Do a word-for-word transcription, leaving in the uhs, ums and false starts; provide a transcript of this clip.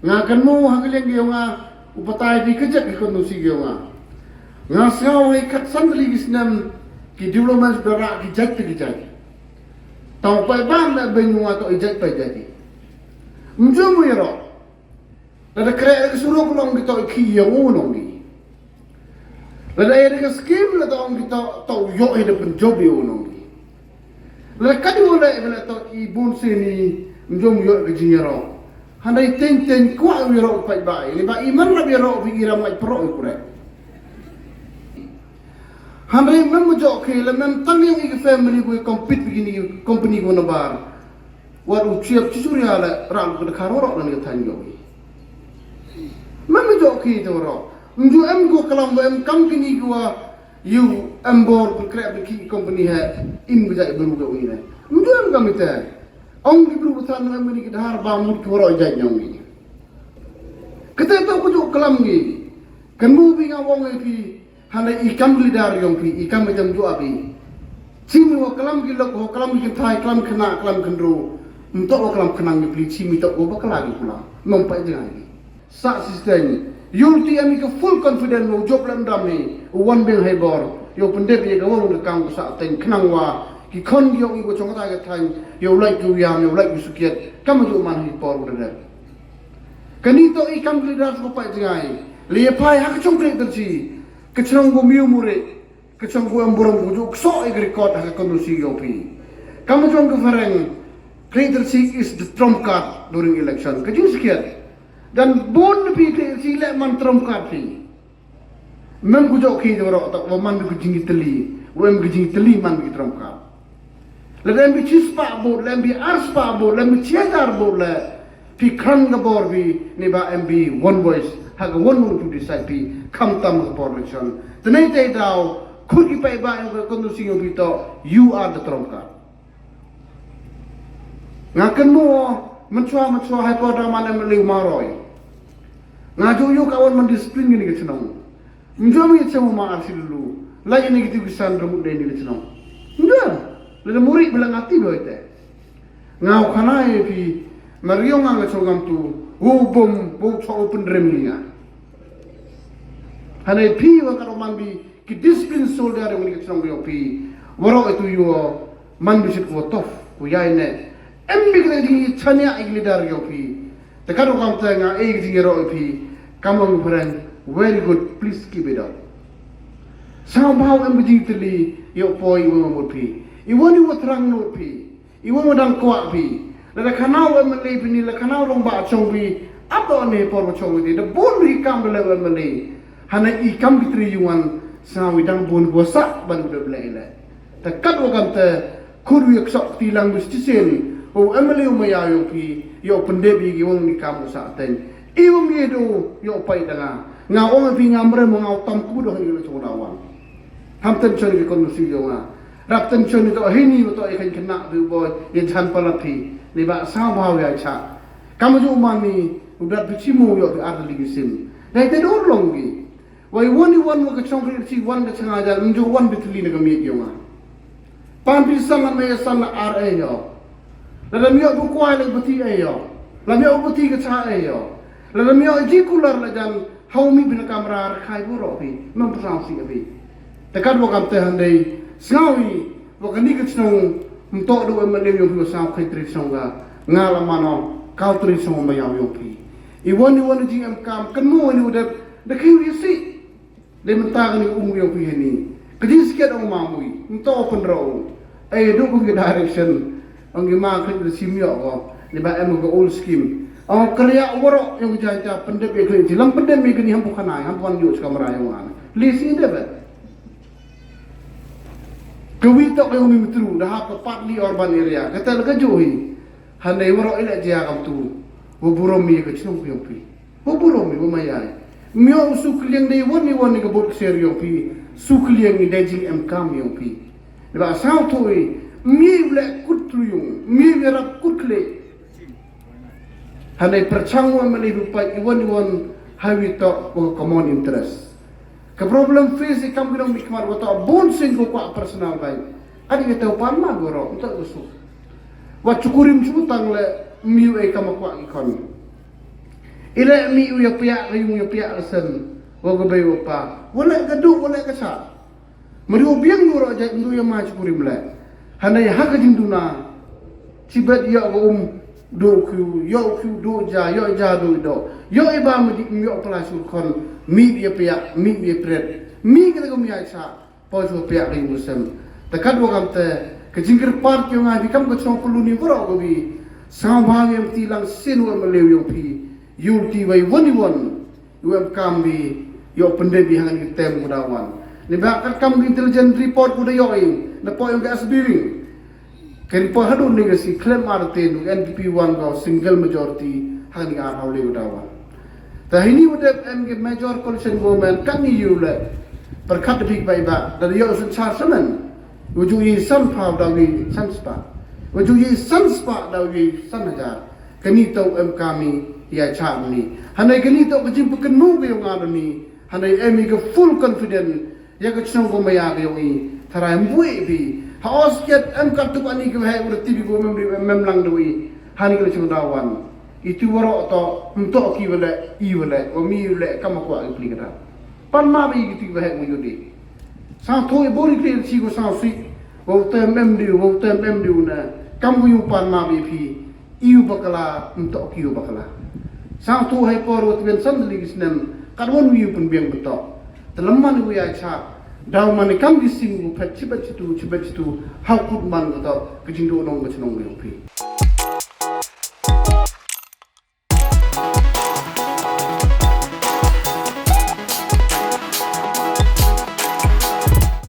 Nga kynmaw ha ka liang ki yong nga, u batai phi ka jait ki constituency ki yong nga. Nga sñiaw hei khatsan tylli ki snem ki development da rah ki jait te ki jait. Tang u paidbah me beiñ u nga toh i jait paidbah i. Ym jooh u yaroh. Lada kreh da ka surok u ong ki toh i khih yong u, u ong ki. Lada e da ka scheme lada ong ki toh, toh u yoh i da pynjop i, u ong ki. Lada ka di u leh, lada toh i bun sien i, ym jooh u yoh ka jingyaroh. Hynrei teng teng kwah u yaroh u paidbah i. Neibhah i man rap yaroh phi, i ram ngait pyrshah i, khublei. Hynrei mem u jooh ki, lada mem tang yong i ka family ko compete phi kini company ko nabar. Wat u chiap chi suria le rah u ka dkhar waroh na ka thaiñ yong i. Mem u jooh ki te waroh. Ym jooh em ko klam wa em kam kini ko wa yow em bor pynkreh phi ki company he, im ka jait bru ka u i ne. Ym jooh em kam i te. Ong ki bru ba than em kini ki dhar ba mut ki waroh jait yong i. Kate toh ka jooh klam ki. Kynmaw phi nga ong e phi. Hynrei i kam ki leader yong phi, i kam i jam jooh phi. Chim i wa klam ki lok, wa klam ki kynthai, klam khynnah, klam khynroo. Ym toh wa klam khnang ki phi, chim i toh wa bakla ki klam. Ym pat jngai ki. Sah system. Yow ti em i ka full confidence wa u jop leh ym dam i, u wan biang hei bor. Yow pyndep i ka wa u da kam ka sah teng khnang wa ki khon ki yong i wa chong kata ka thaiñ, yow lait ki wiam, yow lait ki sukiat. Kam jooh man hi por u da dep. Kani toh i kam ki leader ko pat jngai. Le ya phai ha ka chong kreh tyrchi. Ka chnong ko miu muri, ka chnong ko em burom ko jooh ksoh i ka record ha ka constituency yong phi. Kam jong ka phareng, kreh tyrchi is the trump card during election. Ka jingskhiat. Dan bun phi kreh tyrchi le man trump card phi. Mem ko jooh ki jooh rok tak wa man ka jingtylli, wa em ka jingtylli man ka trump card. Lada em bi chispah vote, lada em bi arspah vote, lada em bi chihajar vote le, phi khrang ka bor phi, neibhah em bi one voice, ha ka one vote to decide phi, khamtam ka bor election. Te nei te daw, khut ki paidbah em ka constituency yong phi toh, you are the trump card. Nga kynmaw, mynchwa, mynchwa, hei por da man em le u Maroi. Nga jooh yoh ka wan man discipline kini ka chnong. Ym jooh mi chem ma ar si lulu. Lai ini ki tu kisan remut dei ini ki chnong. Ym jooh. Lada muri bilang ati boi te. Nga u khana e phi, mariong nga ka chong ngam tu, u bom, u chok u pynrem ni nga. Hane phi wa ka roman bi, ki discipline soldier ini ki chnong yong phi. Waroh itu yo, man bi sit ko tof, ko yai ne. Em bi kena jingchania i leader yong phi. Te ka ru kam te nga e jingyaroh i phi, kam ong phareng, very good, please keep it up. Sngewbha em ka jingtylli, yow poi i wa mut phi. I wa ni wa thrang nut phi. I wa wa dang kwah phi. Lada khana wa em le phi ni, lada khana wa long ba chong phi. Ap do ne por wa chong phi. Da bun ri kam da le wa em le. Hana i kam ki tri yuan, sngewbha dang bun wa sah ban da le le. Te kat wa kam te, Khut wi ksok ti lang bis ti sin, u M L A u maya yong phi, yow pyndep i ki wong ni kam u sa teng. I wong ye do, yow pai da nga. Nga ong phi ngam rem nga u tam ku do ni lo chong da wan. Ham ten chon ki kon si yong nga. Rap ten chon ni to hini to i kan kena bi boy, ye jan pala phi. Ni ba sa ba ya cha. Kam ju man ni, u dat bi chimu yow bi ar li gi sim. Dai te do long gi. Wai wan i wan wa ka chong kri chi wan ka changa jal, nju wan bi tli na ka miet yong nga. Pan bi san la me san la ar e yo. La da mio bu kwai la bati e yo. La mio bati ka cha e yo. La da mio ji kular la jan hau mi bin kamra ar khai bu ro phi. Mam pasang si phi. Te kat wa kam te han dei. Sngawi. Wa kani ka chnong, mto do em le yong phi wa saw khatri chnong ka, nga la mano, kaw tri chnong ma yaw yong phi. I wan i wan i jing em kam, kan mo i u dep, da khiu i si. Le mynta kani um yong phi hani. Ka jing sikiat ong ma mui, mto open ro. Ai do ko ki direction, ong ki ma khatri sim yo ko, ni ba em ko old scheme. Ong kria waro yong jai ta pendep ya khatri, lam pendep mi kani ham bukan ai, ham bukan yo kamra yong an. Le si dep. Ka wi tok yong mi mtru, da hap ka partly urban area. Kata la ka ju hi. Hanei waroh i leh jia kamtu. Wa burom i ka chnong yong phi. Wa burom i, wa maya i. Ym yoh u sukliang dei wan i wan i ka bot ksiar yong phi. Sukliang i dei jingemkam yong phi. Neibhah sngewthuh i, ym ye u leh kut thluyung, ym ye u yarap kut khlieh. Hanei pyrchang wa mane u pait i wan i wan ha wi toh wa ka common interest. Ka problem face i kam ki nongmihkhmat wa toh bun sien ko kwah personal bai. Adi ka tau pan ma waroh, ym toh ka suk. Wa chukurim chukutang leh ym ye u e kam kwah ki khon. I leh ym ye u yapiah ka yung yapiah ka sem. Wa ka bei wa pa. Wa leh ka duh, wa leh ka chah. Mari u biang du roh jait ndu ya ma chukurim leh. Hanei ha ka jingduna. Chibet yoh ka um du khiu, yoh khiu du ja, yoh ja du do. Yoh i ba madi ym yoh pla chur khon, ym ye u yapiah, ym ye u yapret. Ym ye ka da ka ym ya cha, po chu piah ring u sem. Te kat wa kam te, ka jingkyrpad ki yong nga bi kam ka chnong Khloni waroh ka wi. Sngewbha ngem ti lang sien wa ma leu yong phi. Yoh ti wei wan i wan. Yu em kam bi, yoh pyndep bi hangan ki tem ku da wan. Neibhah kat kam ki intelligent report ku da yoh i, na po yong ka S B wing. Ka report hadooh ni ka si khlem ar te nu N P P wan ka single majority hangan ki ar haw le ku da wan. Te hini wa dep em ki major coalition government kat ni yu le. Pyrkhat da bik bai ba, da yoh sun char samen. Wa ju yi san phaw da wi san spah. Wa ju yi san spah da wi san hajar. Kani toh em kam i ya cha ni. Hanei kani toh ka jingpynkynmaw ka yong nga da ni. Hanei em i ka full confident ya ka chnong ko maya ka yong i. Tharai ym bui bi. Ha os kiat em kat tu ani ka heh wa da ti bi ko mem ri mem lang da wi. Hani ka chnong da wan. Itu waroh toh, ym toh ki wa leh, i wa leh, wa mi wa leh, kam wa kwah ki pli ka da. Pan ma bi ki ti wa heh wa yu di. Sngewthuh i buri kli chi ko sngewsih. Wa u tem em diu, wa u tem em diu na. Kam ko yu pan ma bi phi. I u bakla, ym toh ki u bakla. Sngewthuh hei por wa tbian san li ki snem. Kat wan wi u pynbiang betok. Te lem man wi ya cha. Daw man kam ki sim u phet chibet chitu, chibet chitu. Haw kut man betok. Ka jingduh nong ka chnong wi u phi.